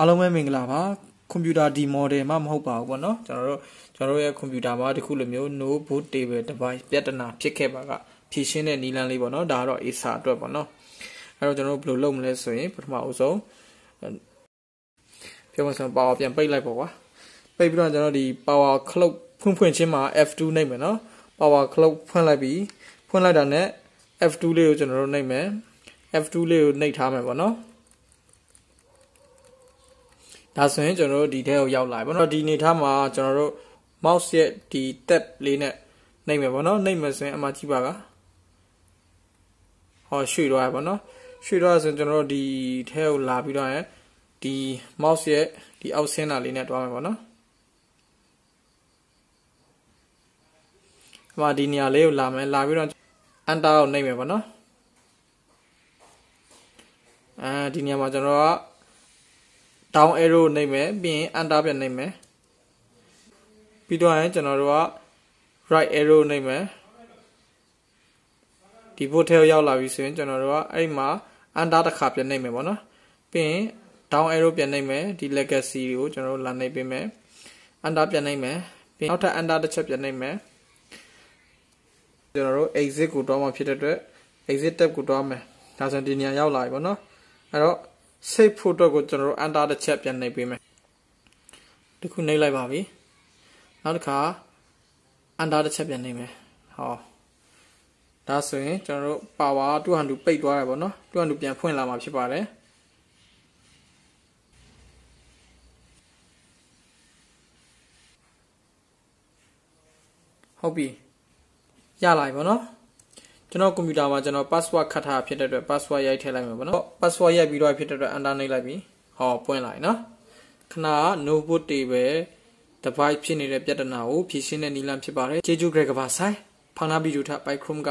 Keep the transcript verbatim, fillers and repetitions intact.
အားလုံးပဲမင်္ဂလာပါ။ ကွန်ပျူတာ ဒီ model မှမဟုတ်ပါဘူးပေါ့နော်။ ကျွန်တော်တို့ကျွန်တော်တို့ရဲ့ကွန်ပျူတာမှာတခုလိုမျိုး no boot table device ပြဿနာဖြစ်ခဲ့ပါက ဖြေရှင်းတဲ့နည်းလမ်းလေးပေါ့နော်။ ဒါကတော့ Acer အတွက်ပေါ့နော်။ အဲ့တော့ကျွန်တော်တို့ဘယ်လိုလုပ်မလဲဆိုရင် ပထမအဦးဆုံးပြောမှဆိုရင် power ပြန်ပိတ်လိုက်ပေါ့ကွာ။ ပိတ်ပြီးတော့ကျွန်တော်ဒီ power clock ဖွင့်ဖွင့်ချင်းမှာ F two နှိပ်မယ်နော်။ power clock ဖွင့်လိုက်ပြီး ဖွင့်လိုက်တာနဲ့ F two လေးကိုကျွန်တော်တို့နှိပ်မယ်။ F two လေးကိုနှိပ်ထားမယ်ပေါ့နော်။ ဒါဆိုရင်ကျွန်တော်တို့ဒီထဲကိုရောက်လာပြီပေါ့နော်။ ဒီအနေထားမှာကျွန်တော်တို့ mouse ရဲ့ဒီ tab လေးနဲ့နှိပ်မယ်ပေါ့နော်။ နှိပ်မယ်ဆိုရင်အမကြည့်ပါက ဟောရွှေ့သွားရပေါ့နော်။ ရွှေ့သွားရဆိုရင်ကျွန်တော်တို့ဒီထဲကိုလာပြီးတော့ရင်ဒီ mouse ရဲ့ဒီအောက်ဆင်းတာလေးနဲ့တွားမယ်ပေါ့နော်။ အမဒီနေရာလေးကိုလာမယ်။ လာပြီးတော့ enter ကိုနှိပ်မယ်ပေါ့နော်။ အဲဒီနေရာမှာကျွန်တော်က down arrow နှိပ်မယ်။ ပြီးရင် enter ပြန်နှိပ်မယ်။ ပြီးတော့ရင်ကျွန်တော်တို့က right arrow နှိပ်မယ်။ ဒီ boot ထဲရောက်လာပြီဆိုရင်ကျွန်တော်တို့ကအဲ့မှာ enter တစ်ခါပြန်နှိပ်မယ်ပေါ့နော်။ ပြီးရင် down arrow ပြန်နှိပ်မယ်။ ဒီ legacy ကိုကျွန်တော်တို့လာနှိပ်ပေးမယ်။ enter ပြန်နှိပ်မယ်။ ပြီးရင်နောက်ထပ် enter တစ်ချက်ပြန်နှိပ်မယ်။ ကျွန်တော်တို့ exit ကိုတွားမှာဖြစ်တဲ့အတွက် exit tab ကိုတွားမယ်။ ဒါဆိုရင်ဒီနေရာရောက်လာပြီပေါ့နော်။ အဲ့တော့ save ဖို့အတွက်ကိုကျွန်တော်တို့ enter တစ်ချက်ပြန်နှိပ်ပေးမယ်။ တစ်ခုနှိပ်လိုက်ပါပြီ။ နောက်တစ်ခါ enter တစ်ချက်ပြန်နှိပ်မယ်။ ဟောဒါဆိုရင်ကျွန်တော်တို့ power သူ့ဟန်သူပိတ်သွားတယ်ပေါ့နော်။ သူ့ဟန်သူပြန်ဖွင့်လာမှာဖြစ်ပါတယ်။ ဟုတ်ပြီ။ ရလာပြီပေါ့နော်။ ကျွန်တော်ကွန်ပျူတာမှာကျွန်တော် password ခတ်ထားတာဖြစ်တဲ့အတွက် password ရိုက်ထည့်လိုက်မယ်ပေါ့နော်။ password ရိုက်ပြီးတော့ဖြစ်တဲ့အတွက် enter နှိပ်လိုက်ပြီ။ ဟောပွင့်လာပြီနော်။ ခဏက no boot table device ဖြစ်နေတဲ့ပြဿနာကိုဖြေရှင်းတဲ့နည်းလမ်းဖြစ်ပါတယ်။ ကျေးဇူးကြိုက်ကပါဆိုင်။ ဖောင်နားဗီဒီယိုထပ်ပိုက်ခရုံးက